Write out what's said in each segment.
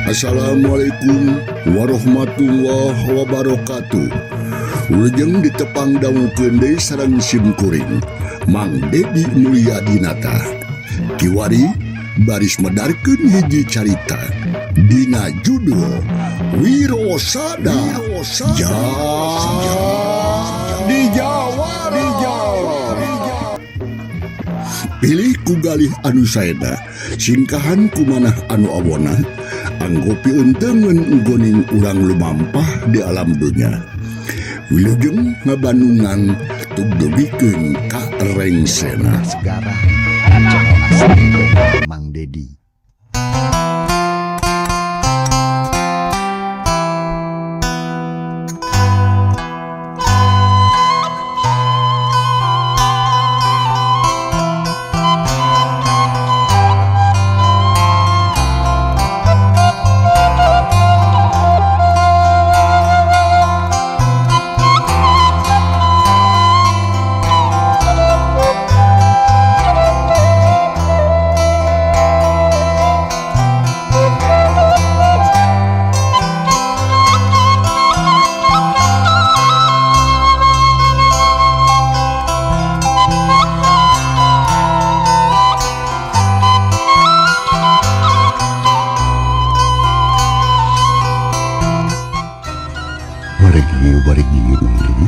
Assalamualaikum warahmatullahi wabarakatuh. Wilujeng ditepang dangukeun deui sareng sim kuring Mang Dedi Mulyadinata. Kiwari baris medarkeun hiji carita dina judul Wirosada. Jadi Jawara. Pilih ku galih anu saena, singkahan ku manah anu awona, anggo piunteungeun goning urang lumampah di alam dunya. Wilujeng ngabanungan tugdugikeun ka rengsena. Segara channel asli Mang Dedi.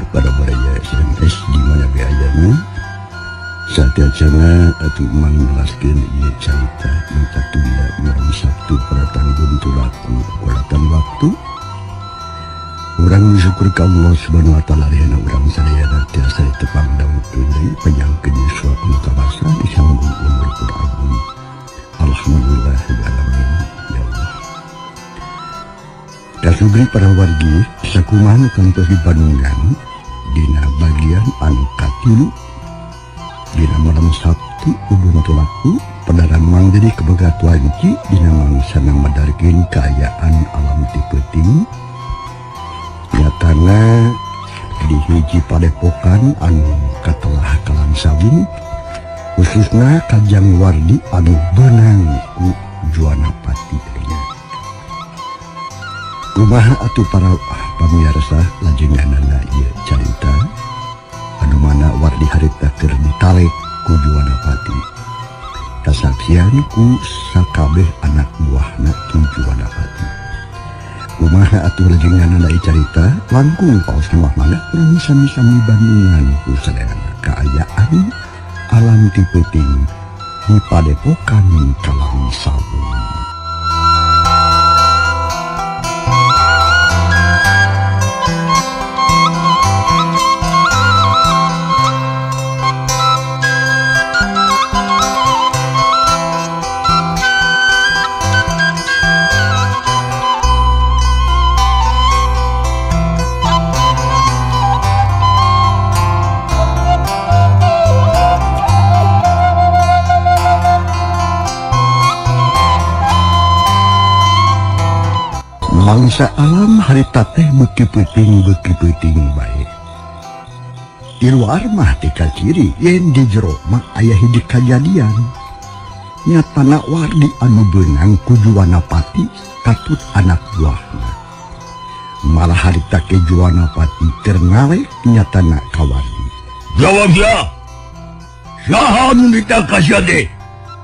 Pada baraya SMS di mana biayanya sateuacanna atuh mangjelaskeun ieu carita nu katunda malam Sabtu pada tanggung tulaku kulatan waktu. Urang bersyukur ka Allah Subhanahu wa taala rihana urang sadayana tiasa ditepang dangukeun deui panjangkeun yuswa nu kabasa disambung umur pun agung. Alhamdulillahirabbil alamin. Ya Allah. Kasugri para wargi sakumaha nu kantos di Bandungan dina bagian anu katilu dina malam Sabtu ubun tulaku padaran Mang Dedi kebegatuan ki dina mangsana madarkeun kaayaan alam ti peuting nyatana di hiji padepokan anu katelah kalansawung khususna Kajang Wardi anu beunang ku Juwanapati nya. Kumaha atuh para pamirsa lajenganana ieu carita anu mana Wardi harita keur ditalek ku Juwanapati kasaksian ku sakabeh anak buahna Ki Juwanapati. Kumaha atuh lajenganana ieu carita langkung paos mah mangga urang sami-sami bandingan ku sadayana kaayaan alam ti peuting di padepokan Kalang Sabung. Mangsa alam harita teh beuki peuting bae. Di luar mah teu kaciri yen di jero mah aya hiji kajadian. Nyatana Wardi anu beunang ku Juwanapati katut anak buahna. Malah harita ke Juwanapati keur ngalek nyatana ka Wardi. Jawab sia. Saha nu ditangka sia teh?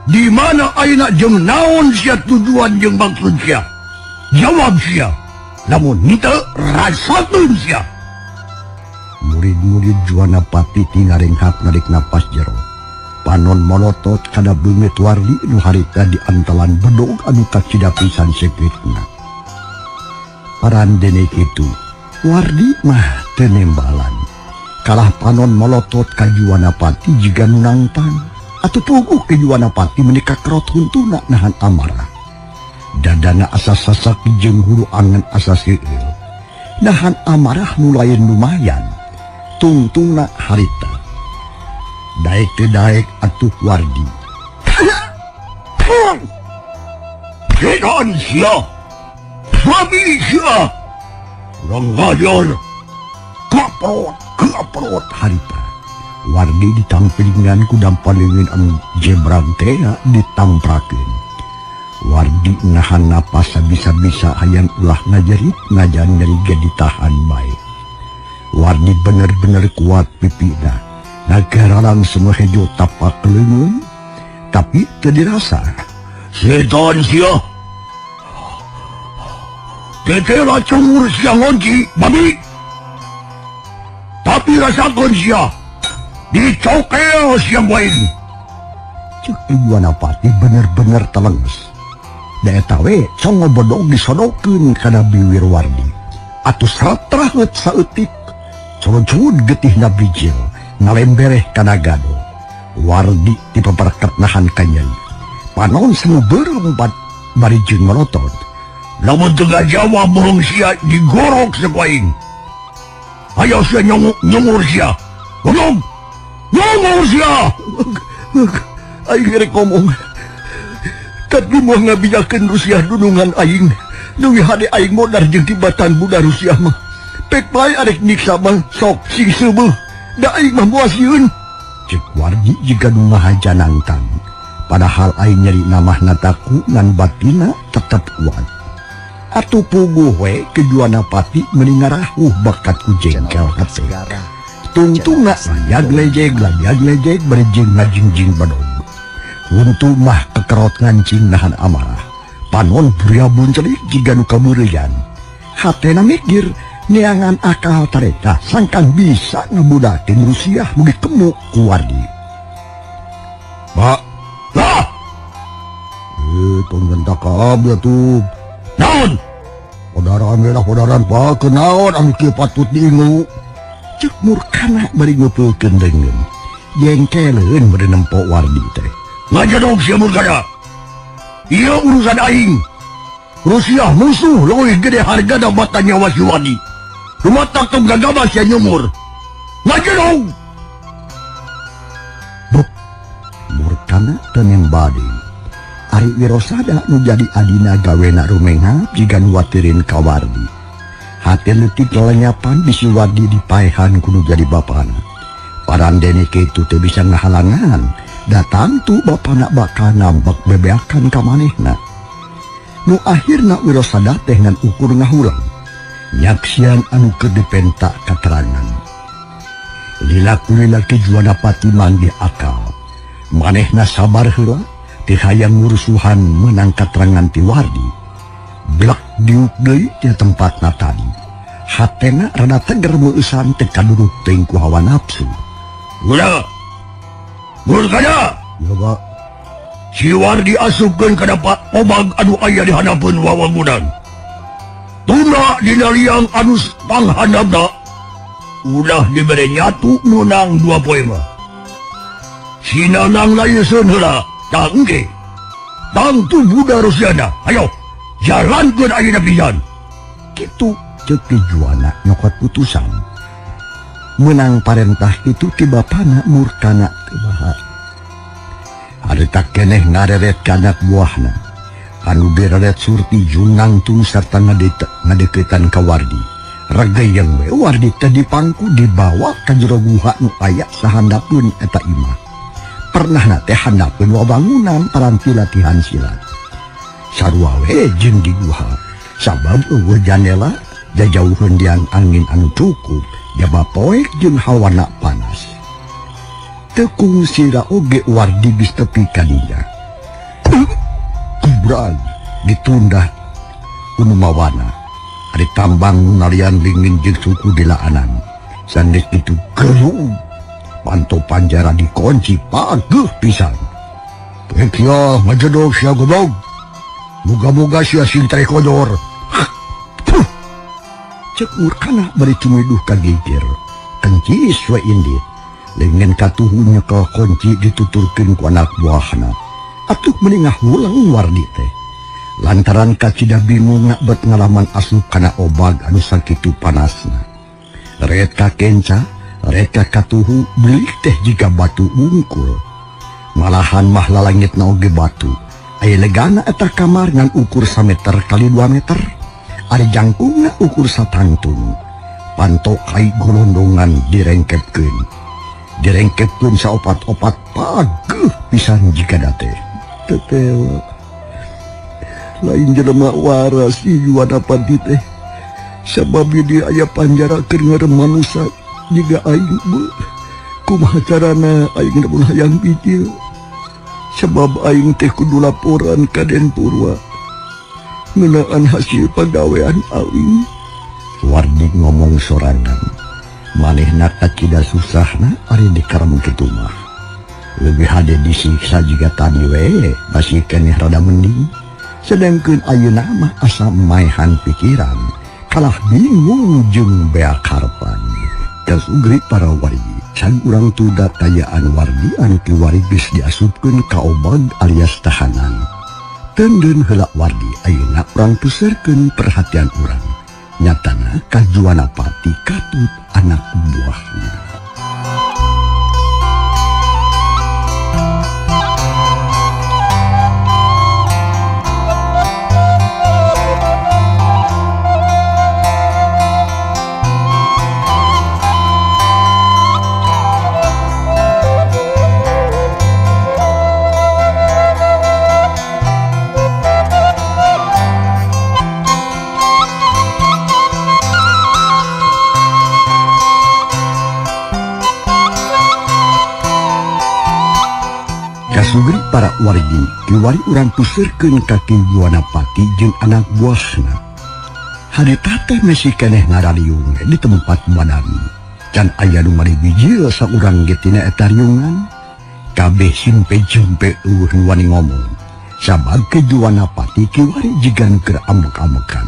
Di mana ayeuna jeung naon sia tujuan jeung maksud sia? Jawab sia, namun henteu rasakeun sia. Murid-murid Juwanapati tingarenghap narik napas jero. Panon molotot kana beungeut Wardi nu harita di antalan bedog anu kacida pisan seukitna. Parandene kitu, Wardi mah teu nembalan. Kalah panon molotot ka Juwanapati jiga nu nangtang. Atuh puguh ke Juwanapati meuni kakerot huntuna nahan amarah. Dadana asa sasak jeung hulu angen asa seueul. Nahan amarah nu lain lumayan. Tungtungna harita. Daek teu daek atuh Wardi. Setan sia. Babi sia. Urang ngajar. Kaprot, kaprot harita. Wardi ditampilingan ku dampaneungeun anu jebrang teh ditamprakeun. Wardi nahan napas bisa-bisa hayang ulah ngajerit ngajan nyeri ge ditahan bae. Wardi bener-bener kuat pipina. Nagaralang semua hejo tapak leungeun tapi teu dirasa. Setan sia. Tetela cungur sia ngonci, babi. Tapi rasakeun sia. Dicokel sia wae. Cek Juwanapati bener-bener telenges. Da eta we congo bodog disodokeun kana biwir Wardi. Atuh satraheut saeutik. Curut-curut getihna bijil ngalembereh kana gado. Wardi dipeperket nahan kanyeri. Panon semu beureum bari jeung melotot. Lamun teu ngajawab burung sia digorok sakuaing. Hayo sia nyungur sia. Ngomong. Nyungur sia. Aing rek ngomong. Tapi moal ngabijakeun Rusia dunungan aing. Deui hade aing modar jeung tibatan budak Rusia mah. Pek bae arek nyiksa mah sok sing seubeuh. Da aing mah moal sieun. Cek Wardi jiga nu ngahaja nangtang. Padahal aing nyeri namahna taku ngan batina tetep kuat. Atuh puguh we ke Juwanapati meni ngarahuh bakat ku jengkel hate. Tungtungna layag lejeg bari jeung ngajingjing badog. Untu mah kekerot ngancing nahan amarah. Panon buria buncelik jiga nu kameureyan. Hatena mikir neangan akal tareka sangkan bisa ngebudakin Rusia nu dikemuk ku Wardi. Pak, lah. Tong gentak kabeh tuh. Naon? Podaran we lah podaran Pak, kunaon anu kieu patut diingu. Cek murkana bari ngumpulkeun deungeun. Jengkeleun bari nempo Wardi teh. Ngajedog sia murkana. Ieu urusan aing. Rusia musuh leuwih gede hargana bata nyawa si Wardi. Rumatak tong gagabah sia nyumur. Ngajedog. Buk. Murkana teu nembadi. Ari Wirosada nu jadi adina gawena rumengha jiga nu watirin ka Wardi. Hate leutik lelenyapan bisi Wardi dipaehan kudu jadi bapana. Parandene kitu teu bisa ngahalangan. Da tangtu bapana bakal nambek bebeakan ka manehna. Nu akhirna Wirosada teh ngan ukur ngahulang. Nyaksian anu keur dipenta katerangan. Lila-lila Ki Juwanapati manggih akal. Manehna sabar heula teu hayang ngurusuhan meunang katerangan ti Wardi. Blek diuk deui di tempatna tadi. Hatena rada teger meueusan teu kaduruk teuing ku hawa nafsu. Ulah. Murkana. Ya, Pak. Si Wardi asupkeun kana obag anu aya di handapeun wawangunan. Tunda dina liang anu panghandapna. Ulah dibere nyatu meunang dua poe mah. Si Nanang layeseun heula, tah engke. Tangtu budak Rusiana. Ayo, jalankeun ayeuna pisan. Kitu ceuk Ki Juwana nyokot putusan. Menang parentah itu ti bapana murkana teu baha. Harita keneh ngareret ka anak buahna. Anu direret Surti junangtung sarta ngadeukeutan ka Wardi. Regeyeng we Wardi teh dipangku dibawa ka jero guha nu aya sahandapeun eta imah. Pernahna teh handapeun wabangunan paranti latihan silat. Sarua we jeung di guha. Sabab eueuh janela jajauheun diang angin anu cukup. Jaba poek jeung hawana panas. Teu kungsira oge Wardi geus tepi ka dinya. Kubrag ditunda ku nu mawana. Ari tambang nu nalian lingin jeung suku dilaanan. Sanggeus kitu gerung. Panto panjara dikunci pageuh pisan. Pek sia ngajedog sia goblok. Muga-muga sia sing terekodor. Cek murkana bari cumiduh ka gigir. Kencis we indit. Lengan katuhu nyekel kunci dituturkeun ku anak buahna. Atuh meni ngahulang Wardi teh. Lantaran kacida bingung bet ngalaman asup kana obag anu sakitu panasna. Reka kenca, reka katuhu belik teh jiga batu wungkul. Malahan mah lalangitna oge batu. Aya legana eta kamar ngan ukur sameter kali 2 meter. Ari jangkungna ukur satangtung. Panto kai golondongan direngkepkeun. Direngkepkeun saopat-opat pageuh pisan jiga date. Tetewa. Lain jelema waras si Juwanapati teh. Sabab dia aya panjara keur ngarem manusa jiga aing beuh. Kumaha carana aing lamun hayang bijil. Sebab aing teh kudu laporan ka Den Purwa ngeunaan hasil pagawean aing. Wardi ngomong sorangan. Manehna kacida susahna ari dikarem kitu mah. Leuwih hade disiksa jiga tadi we, masih keneh rada mending. Sedangkeun ayeuna mah asa maehan pikiran, kalah bingung jeung beak harepan. Kasugri para wargi, can urang tuda tayaan wargi anu kiwari geus diasupkeun ka obag alias tahanan. Teunden heula wargi ayeuna urang puserkeun perhatian urang. Nyatana ka Juwanapati katut anak buahna. Kasugri para wargi, kiwari urang puserkeun ka Ki Juwanapati jeung anak buahna. Harita teh masih keneh ngarariung di tempat badami. Can aya nu maribijil saurang ge tina eta riungan. Kabeh simpe-jempe eueuh nu wani ngomong. Sabab Ki Juwanapati kiwari jiga nu keur ambek-ambekan.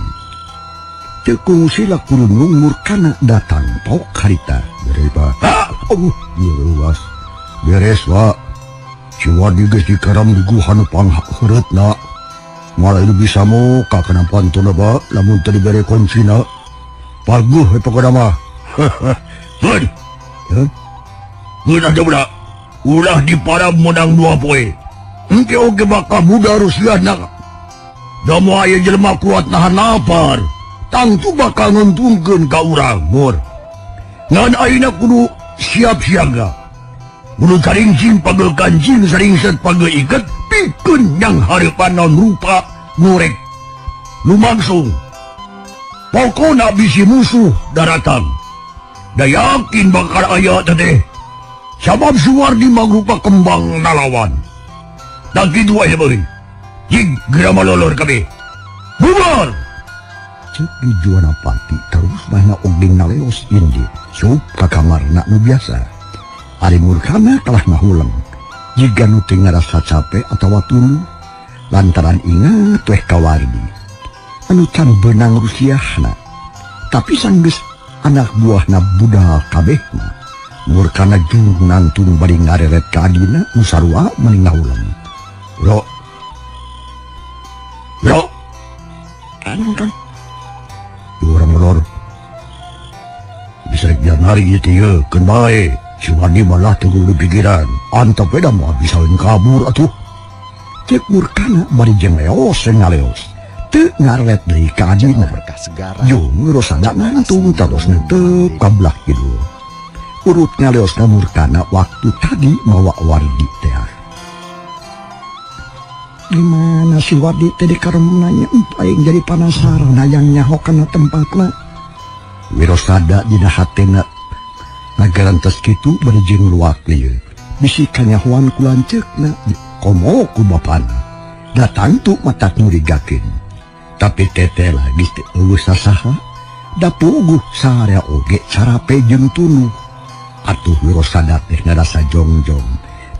Teu kungsi lakurunung murkana datang tok harita. Beres, Pak. Ah, oh, beres. Beres, Pak. Si Wardi geus dikaram di guha nu pangheureutna. Malah itu bisa muka kana pantuna, Pak, lamun teu dibere kuncina. Paguh we pokona mah. Heuh. Heuh. Geunah teh budak. Ulah diparam menang 2 poe. Engke oge bakal budar rusiahna. Da moal aya jelema kuat nahan lapar. Tangtu bakal nguntungkeun ka urang, Mur. Ngan ayeuna kudu siap siaga. Kudu saringsing pagel kancing, saringset pagel iket, pikeun yang hareupan naon rupa ngurek lumangsung. Pokona bisi musuh daratan. Da yakin bakal aya teh. Sabab Suwardi mangrupa kembang nalawan. Da kitu wae beuh. Jig geura malolor kabeh. Bubar! Cek di Juwanapati terus mana ogding naleos indi. Sup ka kamarna nu biasa. Ari murkana kalah ngahuleng. Jiga nu teu ngarasa capek atawa tunduh lantaran ingat weh ka Wardi. Anu can beunang rusiahna. Tapi sanggeus anak buahna budal kabehna. Murkana jung nantun bari ngareret ka adina nu sarua mani ngahuleng. Bro. Bro. Anu kan urang molor. Bisa janari ieu teh keun bae. Si Wardi malah teu kudu pikiran. Antep we da moal bisa kabur atuh. Cek murkana bari jeung leos ngaleos. Teu ngarelet deui ka adina. Berkah segara. Jung rosana ngantung terus netep ka belah kidul. Urut ngaleos ka murkana waktu tadi mawa Wardi teh. Gimana si Wardi teh dikaremna nya aing jadi penasaran hayang nyaho kana tempatna. Wirosada dina hatena ngagarantos kitu bari jeung luak lieu. Bisi kanyahoan ku lanceukna komo ku bapana. Da tangtu matak nyurigakeun. Tapi teteh lagi teu eueuh sasaha. Da puguh sarea oge carape jeung tunduh. Atuh Wirosada teh ngarasa jongjong.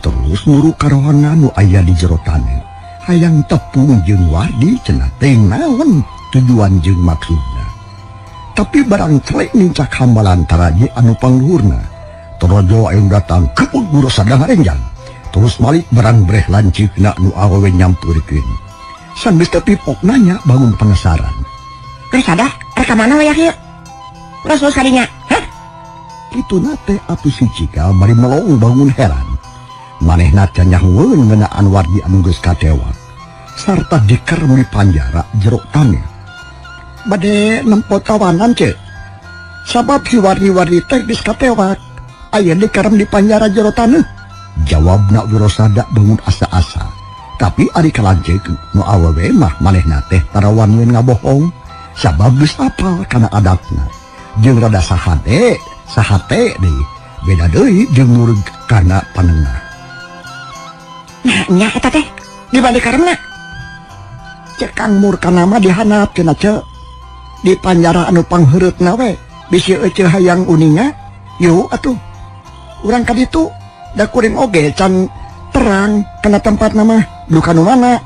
Terus nguru ka rohangan nu aya di jero taneuh. Hayang tepung jeung Wardi cenah teh naon tujuan jeung maksudna. Tapi barang celek nincak hamba lantaran ye anu pangluhurna. Torojo anu datang keput Wirosada ngarenjang. Terus balik barang breh lanceukna nu awewe nyampeurkeun. Sanggeus tepipok nanya bangun penasaran. Wirosada, rek ka mana wayah ieu? Terus kadinya, hah? Kitu na teh atuh si Cika bari melong bangun heran. Manehna teh nyahoeun ngeunaan Wardi anu geus katewak sarta dikerem di panjara jero taneuh. Bade nempo tawanan ce. Sabab si Wardi-wardi teh geus katewak aya dikerem di panjara jero taneuh. Jawabna Wirosada bangun asa-asa. Tapi ari kalanceuk nu awewe mah manehna teh tarawanieun ngabohong sabab geus apal kana adatna. Jeung rada sahate, sahate deui. Beda deui jeung mureg kana panengah. Nah, nya eta teh di balik karena Cek Kang Murkana mah dihanap cenah ce. Di panjara anu pangheureutna we bisi eceu hayang uninga yuk atuh. Urang ka ditu da kuring oge can terang kana tempat nama duka nu mana.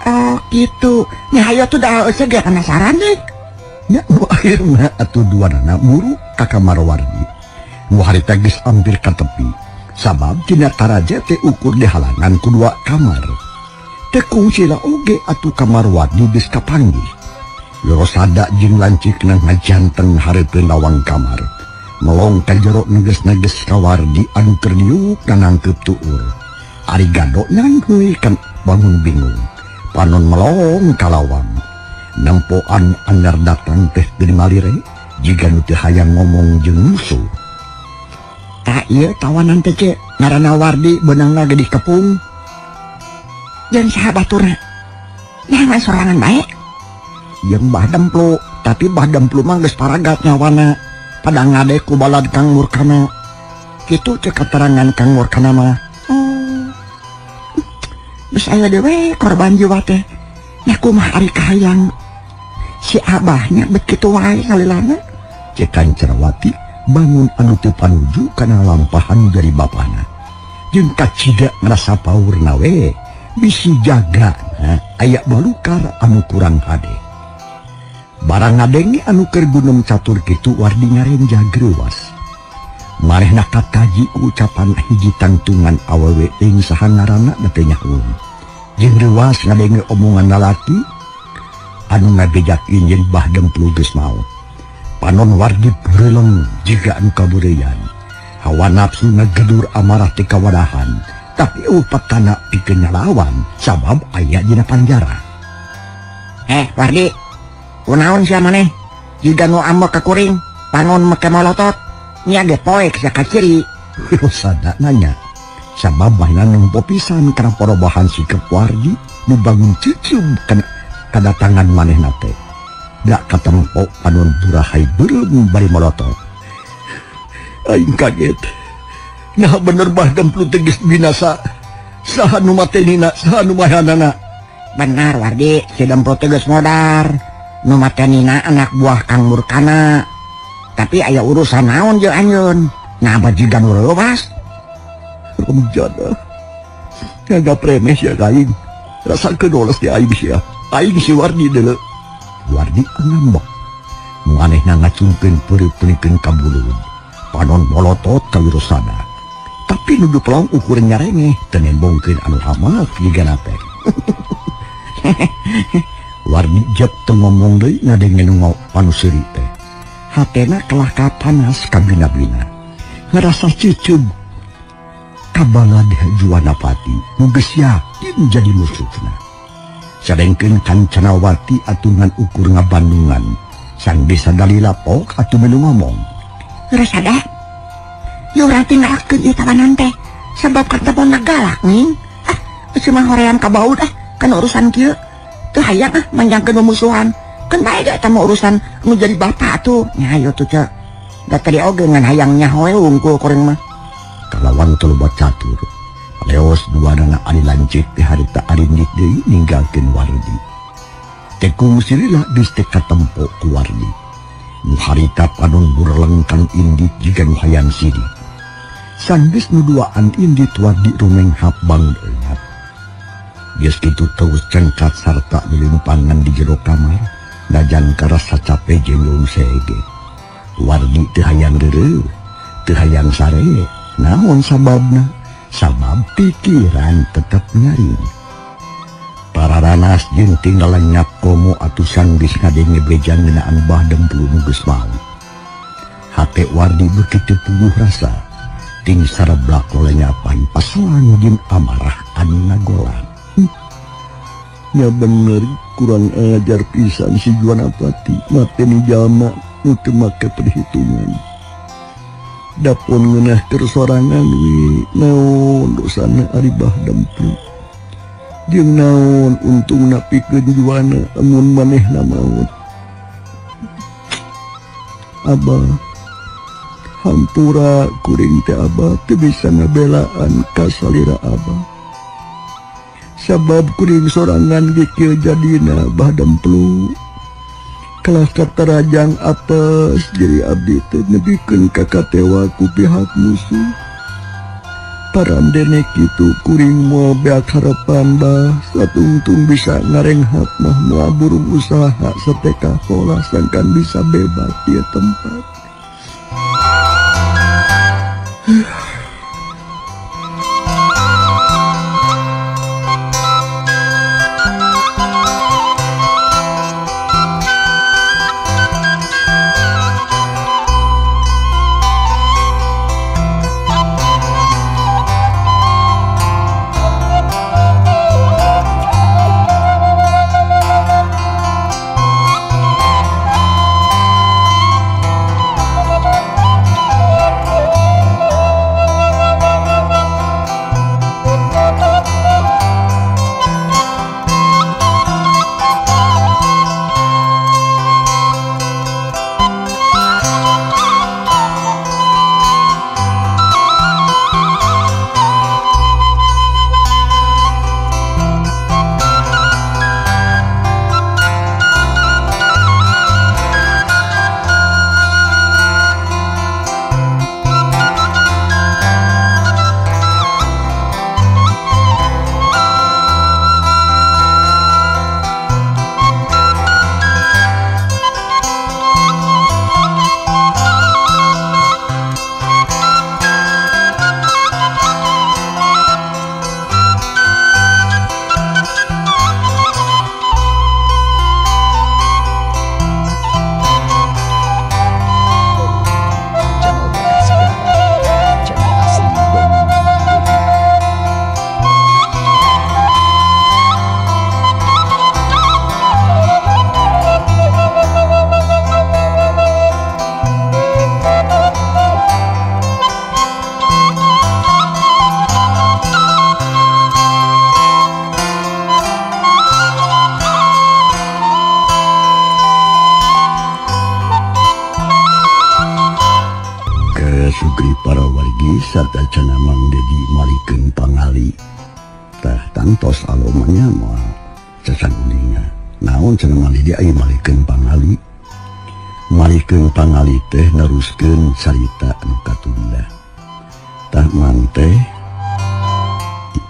Oh gitu. Nya hayo tuh da eueuh ge penasaran deh. Nya nu akhirna atuh duanana muru ka kamar Wardi. Nu harita geus hampir ka tepi. Sabab tina taraje teh ukur dihalangan ku dua kamar. Teu kungsila oge atuh kamar Wardi geus kapanggih. Wirosada jeung lancikna ngajanteng hareupeun lawang kamar. Melong ka jero neges-neges ka Wardi anu keur diuk nanangkeup tuur. Ari Gado nyangheuy kan bangun bingung. Panon melong ka lawang. Nempoan anyar datang teh deui malire jiga nu teu hayang ngomong jeung musuh. Tah ieu tawanan teh ce ngaranna Wardi beunangna ge dikepung. Jeung saha baturna? Nah, sorangan bae. Jeung Bah Demplu, tapi Bah Demplu mah geus paragat nyawana. Pada ngade ku balad Kang Murkana. Kitu cek katerangan Kang Murkana mah. Oh. Geus aya deui korban jiwa teh. Nya kumaha ari kahayang si abahnya bet kitu wae salilana. Cek Kancarawati bangun anu teu panuju kana lampahan jadi bapana. Jeung kacida ngrasa paurna we bisi jaga aya balukar anu kurang hade. Barang ngadenge anu keur gunem catur kitu Wardi ngarenja greuwas. Manehna kataji ku ucapan hiji tangtungan awewe teuing saha ngaranna da teu nyahoeun. Jeung reuwas ngadenge omongan lalaki anu ngabejakeun yen Bah Demplu geus maot. Panon Wardi beureleng jiga anu kabureyan. Hawa nafsu ngagedur amarah teh kawadahan, tapi eueuh patana pikeun ngalawan sabab aya dina panjara. Wardi, kunaon sia maneh? Jiga nu ambek ka kuring, panon make molotot. Nya ge poek sia kaciri. Wirosada nanya, sabab manehna nempo pisan kana porobahan sikep Wardi nu bangun cicum kana kadatangan manehna teh. Da katempo panon burahai beureum bari molotot. Aing kaget. Nah bener Bah Demplu teh geus binasa. Saha nu matenina, saha nu mahanana? Benar Wardi, si Demplu teh geus modar. Nu matenina anak buah Kang Murkana. Tapi aya urusan naon jeung anjeun? Nah bajiga nu reuwas. Remjana. Nganggap remeh sia ka aing. Rasakeun doles di aing sia. Aing si Wardi deuleu. Wardi ngambek. Manehna ngacungkeun peureup-peureukeun ka buluud. Panon molotot ka Wirosada. Tapi nuduh pelong ukur nyarengeh teu nembongkeun anu hamak jigana teh. Wardi jep teu ngomong deui ngadenge nu panuseuri teh. Hatena kelah kapanas kabina-bina. Ngerasa cucub kabalad Juwanapati nu geus yakin jadi musuhna. Sadengkeun Kancanawati atungan ukur ngabandungan. Sang desa dalila pok atuh melu ngomong. Wirosada, ieu urang tinggalkeun ieu tawanan teh sabab katepon galak ning. Ah, geus mah hoream ka baud ah kana urusan kieu. Teu hayang ah manjangkeun memusuhan. Kan bae ge eta mah urusan nu jadi bapak atuh. Nya hayo tuh ce. Da tadi oge ngan hayang nyaho we wungkul kuring mah. Kalawan teu loba catur. Leos duanana ari lanceuk teh harita arindit deui ninggalkeun Wardi. Teh kungsilila geus teh katempo ku Wardi. Nu harita panon burleng kanu indit jiga nu hayang sidik. Sanggeus nu duaan indit Wardi rumenghap bangun eungap. Geus kitu terus cengkat sarta dilimpangan di jero kamar, najan karasa cape jeung lungsege. Wardi teu hayang reureuh, teu hayang sare. Naon sababna? Sabab pikiran tetep nyaring. Pararanas jeung tinggal lenyap komo atuh sanggeus ngadenge bejan ngeunaan Bah Demplu nu geus maot. Hate Wardi beuki teu puguh rasa, ting sareblak lenyapan paselang jeung amarah anu ngagolang. Nya bener kurang ajar pisan si Juwanapati mateni jalma nu teu make perhitungan. Dapon ngeunah keur sorangan we naon dosana ari Bah Demplu. Jeung naon untungna pikeun Juwana amun manehna maot. Abah, hampura kuring teh abah teu bisa ngabelaan ka salira abah. Sabab kuring sorangan ge kieu jadina bah demplu. Kalah katarajang apes jadi abdi teh nepikeun ka katewa ku pihak musuh. Parandene kitu kuring moal beak harapan bah satungtung bisa ngarenghap mah moal burung usaha sateka pola sangkan bisa bebas di tempat. Sarta cenah Mang Dedi malikeun pangali. Tah tangtos alomanya moal cacan uninga. Naon cenah Mang Dedi aya malikeun pangali. Malikeun pangali teh neruskeun carita anu katunda. Tah Mang teh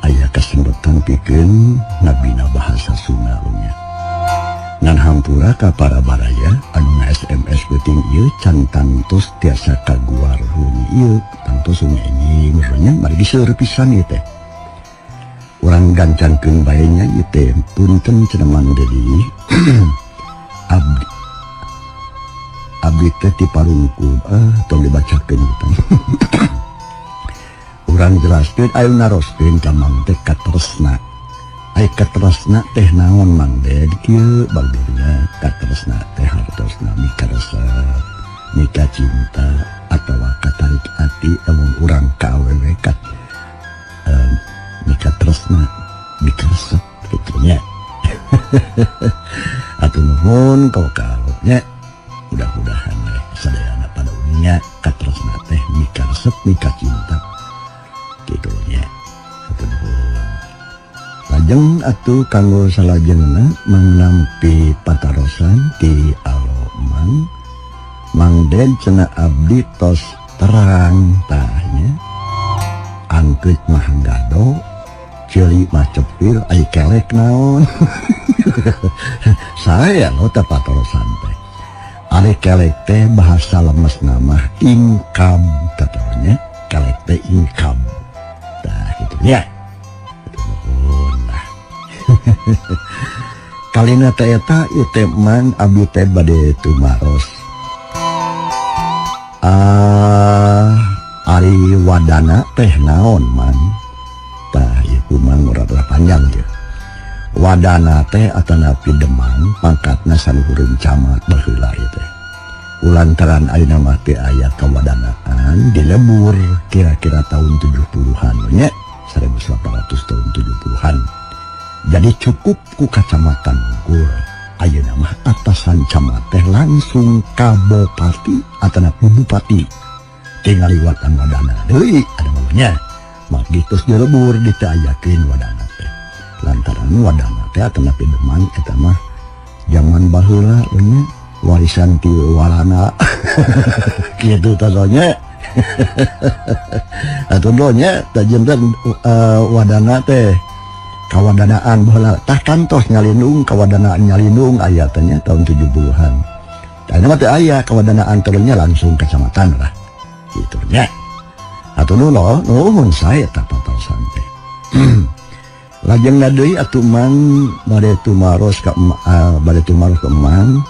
aya kasempetan pikeun ngabina bahasa Sunda nya. Ngan hampura ka para baraya anu nga-SMS peuting ieu can tangtos tiasa kaguar wengi ieu tangtos wengi anjing nya mari diseur pisan ieu teh. Urang gancangkeun bae nya ieu teh punten cenah Mang Dedi. Abdi teh ti parungkub tong dibacakeun teh. Urang jelaskeun ayo naroskeun ka Mang teh katresna. Ai katresna teh naon Mang Ded kieu bagirnya katresna teh hartosna mikaresep mika cinta atawa katarik ati lamun urang ka awewe kat mika tresna mikaresep kitu nya. Atuh nuhun kau nya mudah-mudahan we sadayana pada uninga katresna teh mikaresep mika cinta kitu nya. Atuh nuhun. Lajeng atuh kanggo salajengna mangnampi patarosan ti alo Mang. Mang Ded cenah abdi tos terang tah nya. Angkeut mah gado, ceuli mah cepil, ai kelek naon. Saya lo teh patarosan teh. Ari kelek teh bahasa lemesna mah income katanya, kelek teh income. Tah kitu nya. Kalina teh eta ieu teh Mang abdi teh bade tumaros. Ari wadana teh naon Mang? Tah ieu Mang ora panjang ieu. Wadana teh atanapi Demang pangkatna saluhureun camat baheula ieu teh. Ulantaran ayeuna mah teh aya kawadanaan dilebur kira-kira tahun 70-an nya, 1800 tahun 70-an. Jadi cukup ku kacamatan unggul. Ayeuna mah atasan camat teh langsung ka bupati atanapi bupati. Tinggal liwatan wadana deui ada maunya. Margi tos dilebur diteu ayakeun wadana teh. Lantaran wadana teh atanapi Demang eta mah zaman baheula nya warisan ti Walanda. Kitu tah nya. Atuh nya tah janten wadana teh kawadanaan baheula tah kantos nyalindung kawadanaan nyalindung aya teh nya tahun 70-an. Tah mah teu aya kawadanaan terusnya langsung kecamatan lah. Kitu nya. Atuh nu nuhun sae tah patarosan teh. Lajeng deui atuh Mang bade tumaros ka bade tumaros ka Mang.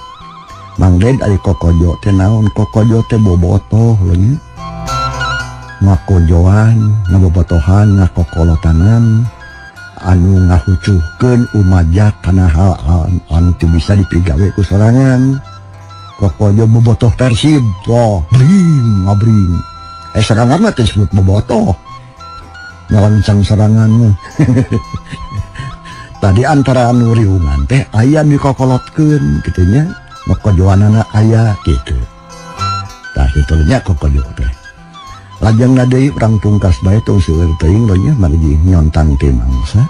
Mang Ded ari kokojo teh naon? Kokojo teh bobotoh lho nya. Ngakojoan, ngabobotohan, ngakokolotanan anu ngahucuhkeun umajak kana hal anu teu bisa dipigawe ku sorangan. Kokojo bobotoh Persib, wah, bring, ngabring. Serangan mah teu disebut bobotoh. Ngalancang serangan mah. Tadi antara anu riungan teh aya dikokolotkeun kitu nya, kokojoanana aya kitu. Tah kitu nya kokojo teh. Lajeng deui urang tungkas bae tong seueur teuing lho nya margi nyontang teh mangsa.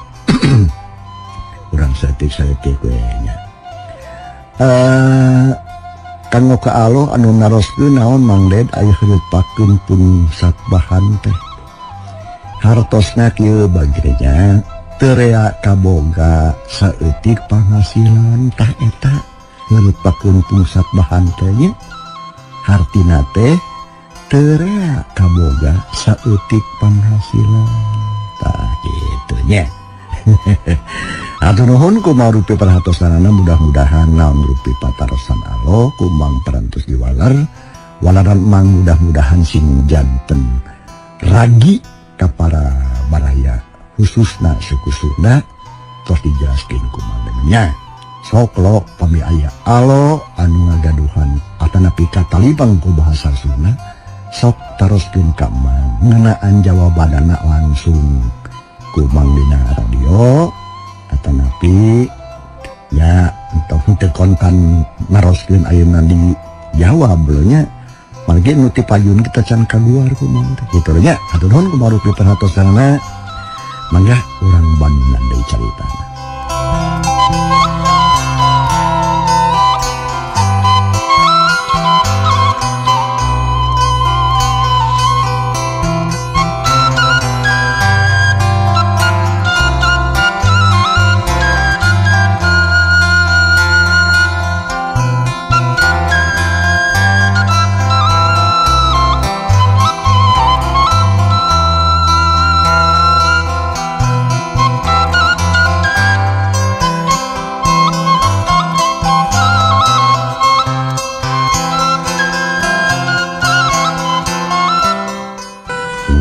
Urang saeutik-saeutik we nya. Kanggo ka alo anu naroskeun naon Mang Ded aya heureutpakeun pun satbahan teh. Hartosna kieu bagernya teu rea kaboga saeutik panghasilan tah eta heureutpakeun pun satbahan teh nya. Hartina teh teu rea kaboga saeutik panghasilan tah kitu nya. Hatur nuhun kumaha rupi perhatosanana, mudah-mudahan naon rupi patarosan alo kumang parantos diwaler walaran mang mudah-mudahan sing janten ragi ka para baraya khususna suku Sunda tos dijelaskeun kumaha nya. Sok lok pami aya alo anu ngagaduhan atanapi katalibang ku bahasa Sunda sok taroskeun ka Mang ngeunaan jawabanana langsung ku Mang dina radio atanapi ya entah henteu kontan naroskeun ayeuna di jawab lho nya. Margi nu ti payun kita can kaluar ku Mang teh kitu nya. Hatur nuhun kumaha rupi perhatosanana, mangga urang bandungan deui caritana.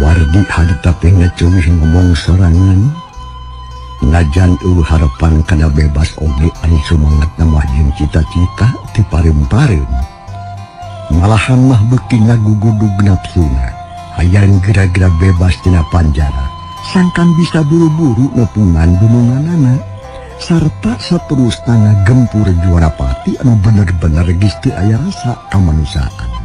Wardi harita teh ngecumih ngomong sorangan najan eueuh harapan kana bebas oge ari sumangat mah jeung cita-cita ti pareum-pareum malahan mah beuki ngagugudug nafsuna hayang geura-geura bebas tina panjara sangkan bisa buru-buru nepungan dununganana sarta saterusna ngagempur Juarapati anu bener-bener geus teu aya rasa kamanusiaan.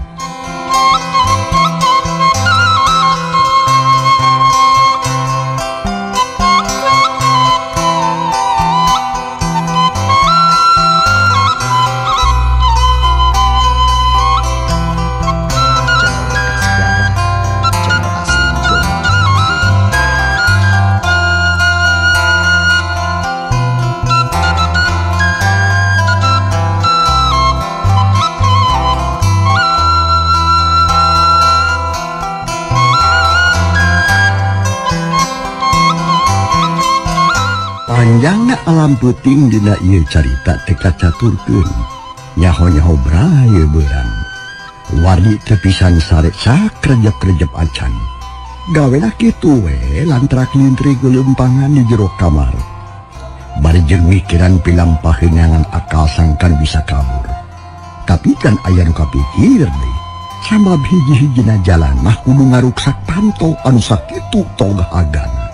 Panjangna alam peuting dina ieu carita teh kacaturkeun nyaho-nyaho braye beurang wardi teu pisan sare sakrejep-krejep acan gawena kitu we lantrak lintri geuleumpangana di jero kamar bari jeung mikiran pilampah ngangan akal sangkan bisa kabur tapi kan aya nu kapikir deui sabab hiji-hijina jalan mah kudu ngaruksak panto anu sakitu togah agana.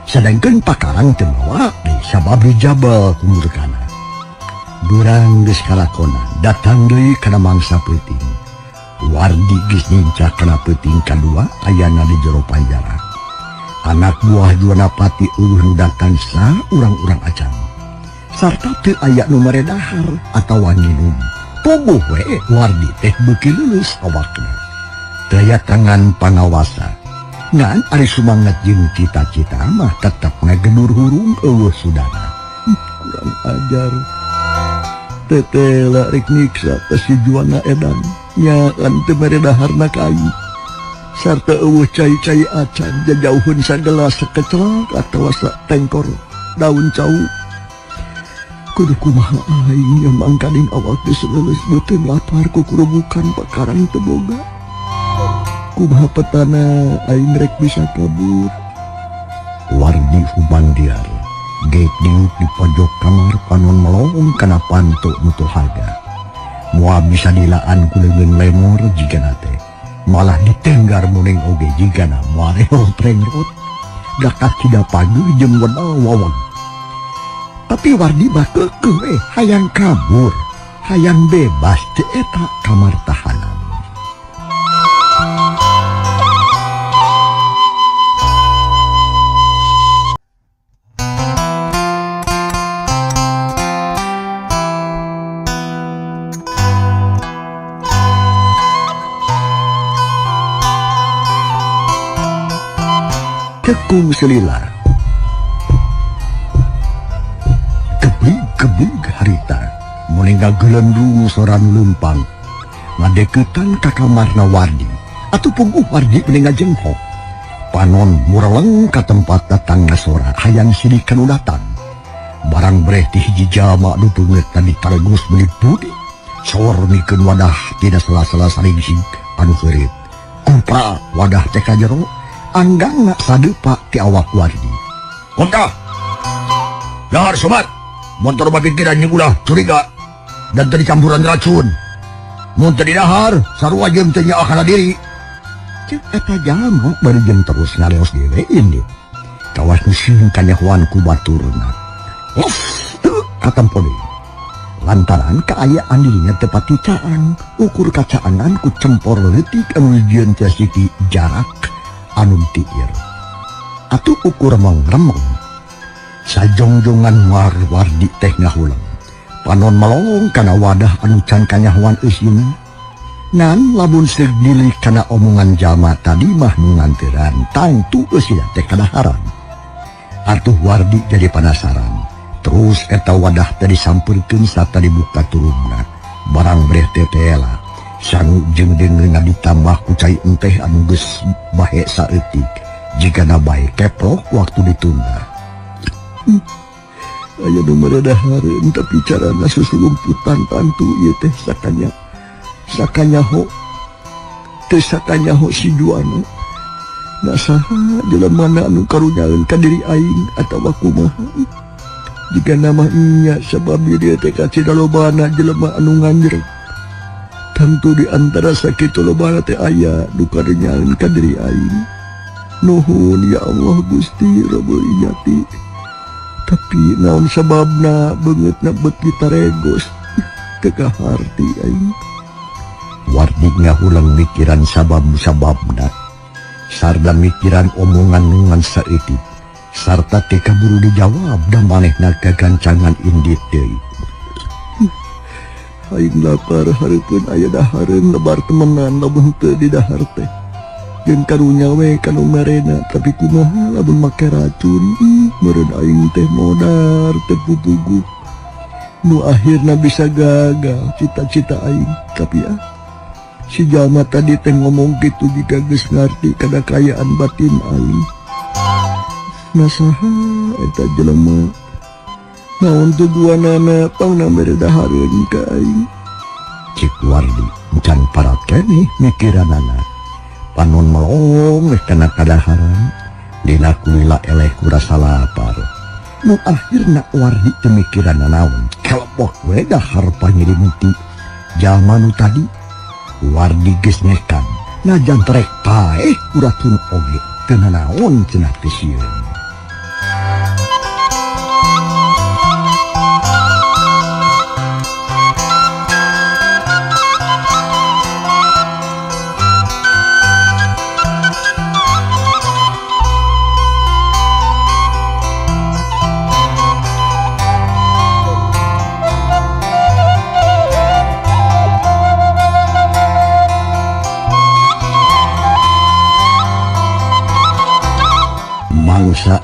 Sedangkan pakarang teu mawa deui sabab dijabel ku murkana. Durang geus kalakonan datang deui kana mangsa peuting. Wardi geus nincak kana peuting kadua ayana di jero panjara. Anak buah Juwanapati eueuh nu datang sa urang-urang acan. Sarta teu aya nu mere dahar atawa nginum. Puguh we Wardi teh beuki leuleus awakna. Teu aya tangan pangawasa. Ngan ari sumangat jeung cita-cita mah tetep ngagedur hurung eueuh sudana. Kurang ajar. Tetela rek nyiksa ka si Juwana edan. Nya kan teu mere daharna ka aing. Sarta eueuh cai-cai acan jajauheun sagelas sakecelak atawa satengkor daun cau. Kudu kumaha aing nya mangkaning awak geus leuleus beuteung lapar ku kurubukan pakarang teu boga. Kumaha petana aing rek bisa kabur. Wardi humandiar geuk diuk di pojok kamar panon melong kana panto nu teu harga. Moal bisa dilaan ku leungeun lemor jigana teh. Malah ditenggar muning oge jigana moal rengrot. Dakat tidak pagi jeung wedal wawang. Tapi Wardi mah keukeuh we hayang kabur, hayang bebas ti eta kamar tahanan. Tekung selila gebig-gebig harita meninggal gelendung soran lempang ngadeketan ka kamarna Wardi atuh puguh Wardi meninggal jenghok panon mureleng ka tempat datang sora hayang sidik kanu datang barang breh ti hiji jalma nu beungeut tadi taregus meuli budi sor mikeun wadah tina sela-sela salingsing anu heureut kupa wadah teh ka jero anggangna sadepa ti awak Wardi. Konta. Dahar sobat, motor pikiran jeung ulah curiga dan teu dicampuran racun. Mun teu didahar, sarua jeung teu nyaah kana diri. Ceuk eta jalma bari jeung terus ngaleos dewe indit. Kawas nu sieun kanyahoan ku baturna. Los teu katempo deui. Lantaran kaayaan dirinya teu pati caang, ukur kacaangan ku cempor leutik anu dijieun teh siti jarak anu tiir. Atuh ukur mengremeng. Sajongjongan Wardi teh ngahuleng. Panon melong kana wadah anu can kanyahoan eusina. Ngan lamun seug dilih kana omongan jalma tadi mah nu nganteran tangtu eusina teh kadaharan. Atuh Wardi jadi penasaran. Terus eta wadah teh disampeurkeun sarta dibuka turunna. Barang breh teh tela. Sangu jeung deungeunna ditambah ku cai enteh anu geus bahe saeutik. Jigana bae keplok waktu ditunda. Aya nu mere dahareun tapi carana susulumputan tantu ieu teh sakanya. Sakanyaho teu sakanyaho si Juwana. Na saha jelema anu karunyaeun ka diri aing atawa kumaha. Jigana mah nya sabab ieu teh kacida lobana jelema anu nganjrek. Tentu di antara sakitu lobana teh aya nu karinyaeun ka diri aing. Nuhun ya Allah Gusti Rabbul Izzati. Tapi naon sababna beungeutna beuki taregos teu kaharti aing. Wardi ngahulang mikiran sabab-sababna sarta mikiran omongan nungan saeutik sarta teu kaburu dijawab da manehna kagancangan indit deui. Aing lapar hareupeun aya dahareun lebar temenan lamun teu di dahar teh. Jeung karunya we kanu merena tapi kumaha lamun make racun meureun aing teh modar teu pupuguh. Nu akhirna bisa gagal cita-cita aing tapi ah si jalma tadi teh ngomong kitu jika geus ngarti kana kaayaan batin aing. Nasaha eta jelema naon tujuanana pangna mere dahareun ka aing. Cik Wardi encan parat keneh mikiranana. Panon melong weh kana kadaharan lila kulila eleh ku rasa lapar. Nu akhirna Wardi teu mikiran naon kelepok we dahar pangirim ti jalma nu tadi. Wardi geus nekan najan trek paeh ku ratun oge teu nanaon cenah teh sieun.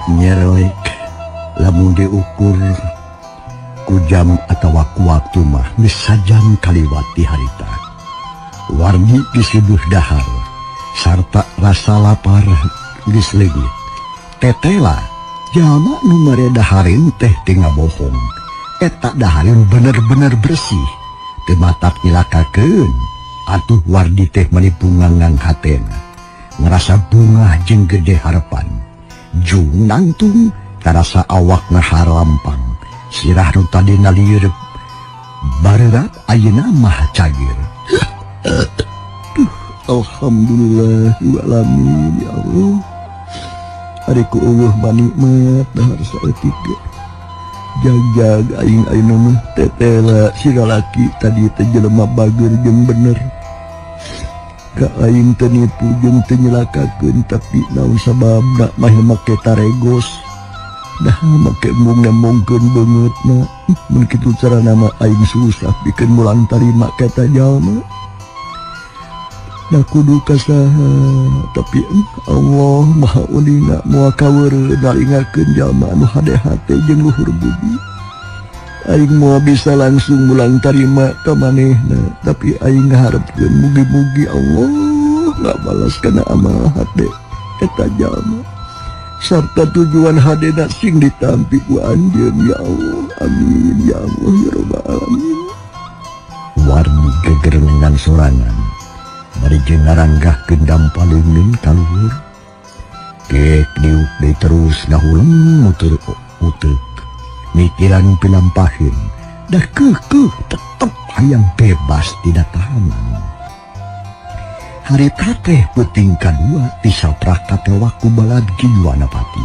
Nyerelek lamun diukur ku jam atawa ku waktu mah geus sajam kaliwati harita. Wardi disiduh dahar sarta rasa lapar geus leungit. Tetela jalma nu mere dahareun teh teu ngabohong. Eta dahareun bener-bener bersih, teu matak nyilakakeun. Atuh Wardi teh menipu ngangang hatena, ngerasa bungah jeung gede harapan. Jung nangtung karasa awak ngaharampang, sirah nu tadina lieur bareurat ayeuna mah cageur. Duh, alhamdulillah alamin ya Allah. Ari ku eueuh manikmat dahar saeutik ge. Jag-jag aing ayeuna mah tetela si lalaki tadi teh jelema bager jeung bener. Ka aing teu nipu jeung teu nyelakakeun, tapi naon sababna mah make taregos. Dah make embung nembongkeun beungeutna. Mun kitu carana mah aing susah pikeun mulang tarima ka eta jalma. Da kudu ka saha, tapi Allah Maha Uninga moal kaweureuh nalingakeun jalma anu hade-hate jeung luhur budi. Aing moal bisa langsung mulang tarima ka manehna, tapi aing ngaharepkeun mugi-mugi Allah ngabalas kana amal hade eta jalma sarta tujuan hadena sing ditampi ku anjeun ya Allah. Amin ya Allah ya rabbal alamin. Wardi gegerengan sorangan bari jeung ngaranggahkeun dampaleungeun ka luhur. Kek diuk deui terus ngahuleng muter uteuk, mikiran pilampaheun, dah keukeuh tetep hayang bebas tina tahanan. Harita teh peuting kadua tisaprak katewak ku balad Ki Wanapati.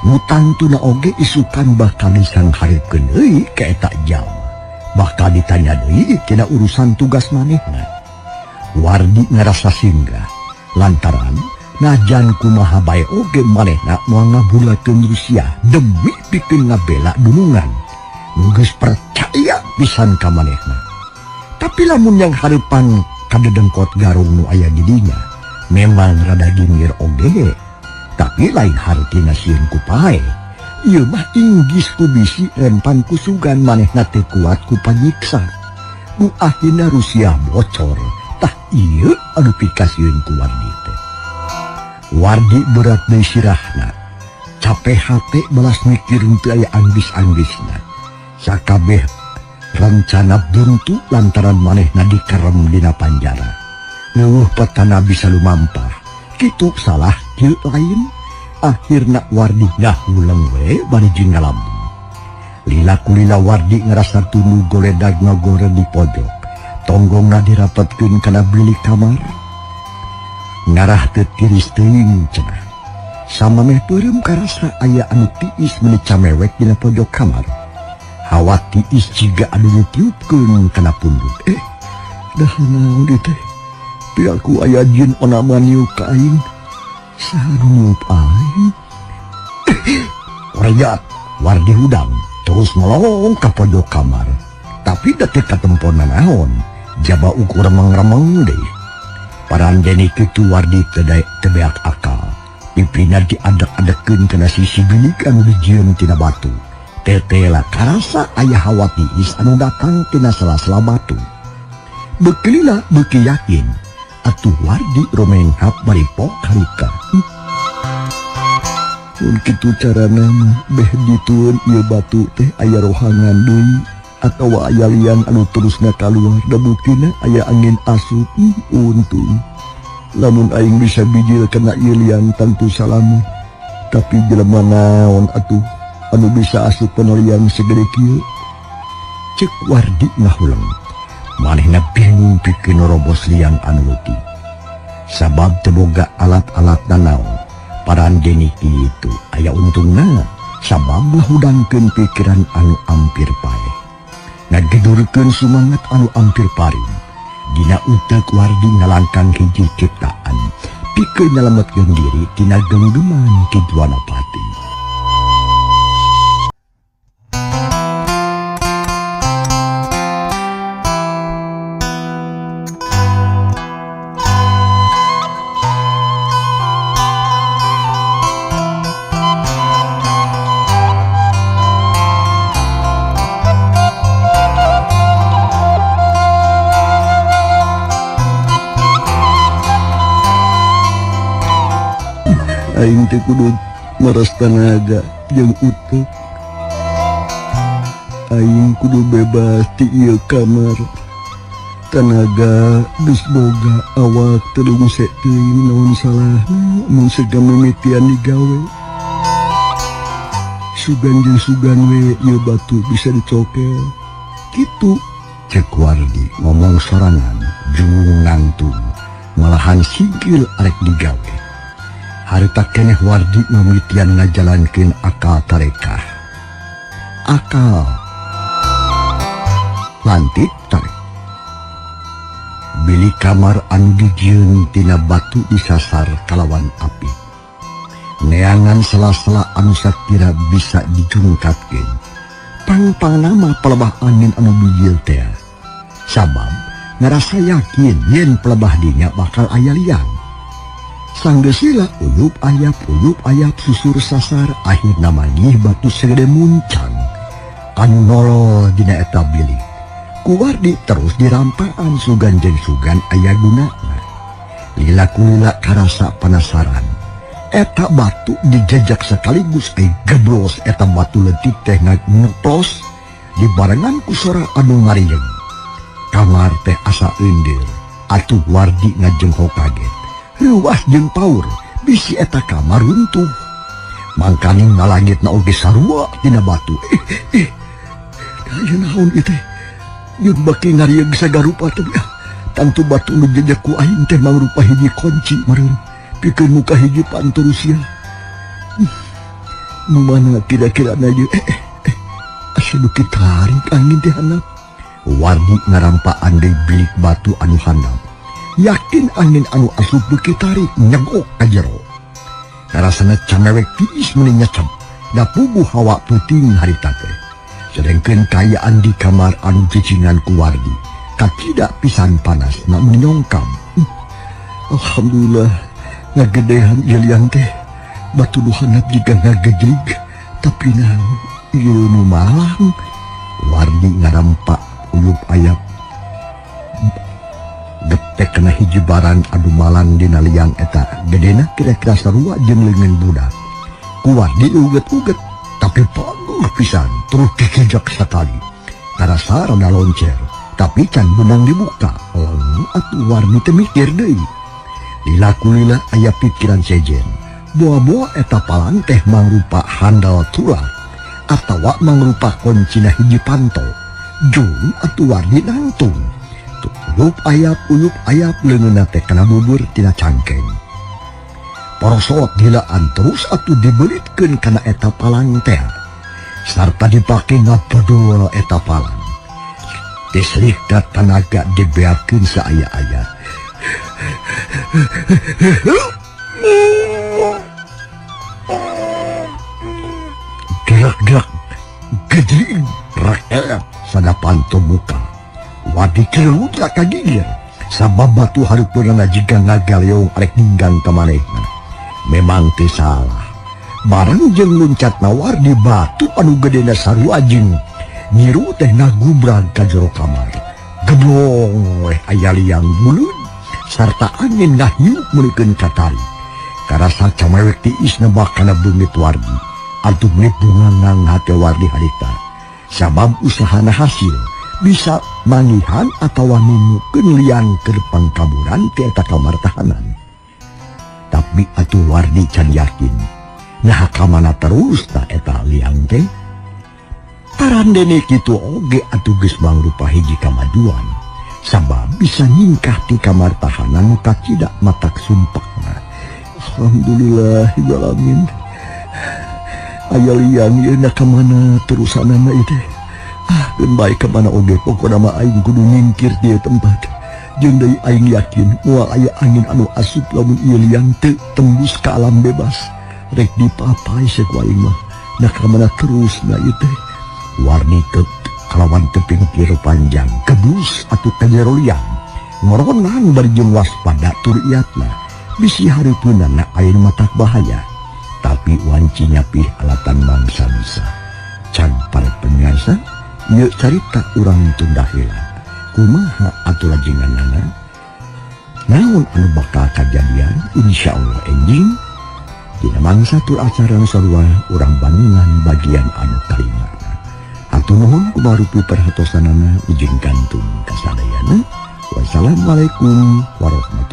Nu tangtuna oge isukan bakal disanghareukeun deui ka eta jalma, bakal ditanya deui tina urusan tugas manehna. Wardi ngarasa singgah lantaran najan kumaha bae oge manehna moal ngabulakeun Rusia demi pikeun ngabela dunungan. Nu geus percaya pisan ka manehna. Tapi lamun yang hareupan kadedengkot garung nu aya di dinya memang rada gingir oge, tapi lain hartina sieun ku pae. Ieu mah inggis ku bisi rempan ku sugan manehna teu kuat ku panyiksa. Nu akhirna Rusia bocor. Tah ieu anu pikasieun ku Wardi teh. Wardi berat deui sirahna, capek hate balas mikir teu aya anggis-anggisna. Sakabeh rencana buntu lantaran manehna dikerem dina panjara. Leuweuh petana bisa lumampah, kitu salah kieu lain. Akhirna Wardi ngahuleng we bari jeung ngalambung. Lila kulila Wardi ngarasa tunduh goledag ngagore di pojok. Tonggongna dirapetkeun kana bilik kamar. Ngarah teu tiris teuing cenah. Samameh peureum karasa aya anu tiis meuni camewek dina pojok kamar. Hawa tiis jiga anu ditiupkeun kana punduk. Dah naon ieu teh? Piraku aya jin onama niup ka aing. Saha nu niup aing? Orejat, Wardi hudang terus melong ka pojok kamar. Tapi da teu katempona naon. Jaba ukur remeng-remeng deh. Parandeni kitu Wardi teu beak akal. Pipina diadek-adekeun kana sisi bilik anu dijieun tina batu. Tetela karasa aya hawa tiis anu datang tina sela-sela batu. Beuki lila beuki yakin atuh Wardi romenghap bari pok harika. Mun kitu carana mah beh ditueun ieu batu teh aya rohangan deui atawa aya liang anu terusna kaluar, da buktina aya angin asup. Untung lamun aing bisa bijil kana ieu liang tangtu salamet. Tapi jelema naon atuh anu bisa asup kana liang segede kieu? Ceuk Wardi ngahuleng. Manehna bingung pikeun nerobos liang anu leutik. Sabab teu boga alat-alat nanaon. Parandeni kitu aya untungna sabab ngahudangkeun pikiran anu ampir paeh, ngagedurkeun sumangat anu ampir paring. Dina uteuk Wardi ngalangkang hiji ciptaan pikeun nyalametkeun diri tina genggeman Ki Wanapati. Aing teh kudu meres tanaga jeung utek. Aing kudu bebas ti ieu kamar. Tanaga geus boga awak teu rungse teuing naon salahna mun sega mimitian digawe. Sugan jeung sugan we ieu batu bisa dicokel. Kitu cek Wardi ngomong sorangan jung nangtung malahan sigil arek digawe. Harita keneh Wardi mimitian ngajalankeun akal tarekah. Akal lantik tarik. Bilik kamar anu dijieun tina batu disasar kalawan api. Neangan sela-sela anu sakira bisa dijungkatkeun. Pang-pang nama pelebah angin anu bijil teh. Sabab ngarasa yakin yen pelebah dinya bakal aya liang. Sanggeus lila uyup ayap susur sasar akhirna manggih batu segede muncang anu nolol dina eta bilik. Ku Wardi terus dirampaan sugan jeung sugan aya gunana. Lila kulila karasa penasaran. Eta batu dijejak sekaligus ai geblos eta batu leutik teh ngeplos dibarengan ku sora anu ngariung. Kamar teh asa eundeul. Atuh Wardi ngajengho kaget. Reuas jeung paur bisi eta kamar runtuh. Mangkaning ngalangitna oge sarua tina batu. Aya naon ieu teh? Yeun baki ngariung sagarupa teh. Tangtu batu nu jejak ku aing teh mangrupa hiji kunci meureun. Pikeun muka hiji pantu Rusia. Nu mana kira-kira na ieu? Asa nu kitarik angin teh handap. Wardi ngarampaan deui bilik batu anu handap. Yakin angin anu asup beuki tarik nyegok ka jero. Karasana camewek tiis meuni nyecep. Da puguh hawa peuting harita teh. Sedengkeun kaayaan di kamar anu cicingan ku Wardi kacida pisan panas na menyongkam. Alhamdulillah ngagedehan ieu liang teh. Batu nu handap jiga ngagejlig tapi naon ieu nu malang. Wardi ngarampak uyup ayap getek kana hiji barang anu malang dina liang eta gedena kira-kira sarua jeung leungeun budak. Ku Wardi uget-uget tapi paguh pisan terus dikejak sakali. Karasa rada loncer tapi can benang dibuka. Lalu atuh Wardi teh mikir deui. Lila kulila aya pikiran sejen. Boa-boa eta palang teh mangrupa handal tulang atawa mangrupa kuncina hiji panto. Jung atuh Wardi nangtung. Uyup ayap leungeunna teh kana bubur tina cangkeng. Porosot gilaan terus atuh dibelitkeun kana eta palang teh. Sarta dipake ngapedul eta palang. Tisrikna tanaga dibeakeun saaya-aya. Gerak-gerak gejling rakyat sada panto muka. Wardi kerudak kagigir. Sabab batu hareupeunana jiga ngagaleong arek ninggang ka manehna. Memang teu salah. Bareng jeung luncat Wardi batu anu gedena sarua jeung nyiru teh ngagubrag ka jero kamar. Geblong weh aya liang buleud sarta angin ngahiup meulikeun katari. Karasa camewek tiis nebak kana beungit Wardi. Atuh meuni bungangang hate Wardi harita. Sabab usahana hasil bisa mangihan atawa nimukeun liang keur pangkaburan ti eta kamar tahanan. Tapi atuh Wardi can yakin. Nah ka mana terus ta eta liang teh? Tarandene kitu oge atuh geus mangrupa hiji kamajuan. Sabab bisa nyingkah ti kamar tahanan nu kacida matak sumpekna. Alhamdulillah alamin. Aya liang ieu na ka mana terusanana ieu teh? Ah, geun bae ka mana oge pokona mah aing kudu nyingkir ti ieu tempat. Jeung deui aing yakin moal aya angin anu asup lamun ieu liang teu tembus ka alam bebas. Rek dipapai seku aing mah. Nah ka mana terus na ieu teh? Wardi kalawan teping kiro panjang kebus atuh ka jero liang. Ngoronan bari jeung waspada tur iatna. Bisi hareupeunana aya nu matak bahaya. Tapi wancinya pih alatan mangsa bisa. Can para pemirsa, ieu carita urang tunda heula. Kumaha atuh lajenganana? Naon anu bakal kajadian? Insyaallah enjing Dina mangsa tur acara nu sarua urang Bandungan bagian anu kalima. Hatur nuhun kumarupi perhatosanana, ujing kantun kasadayana. Wassalamualaikum warahmatullahi.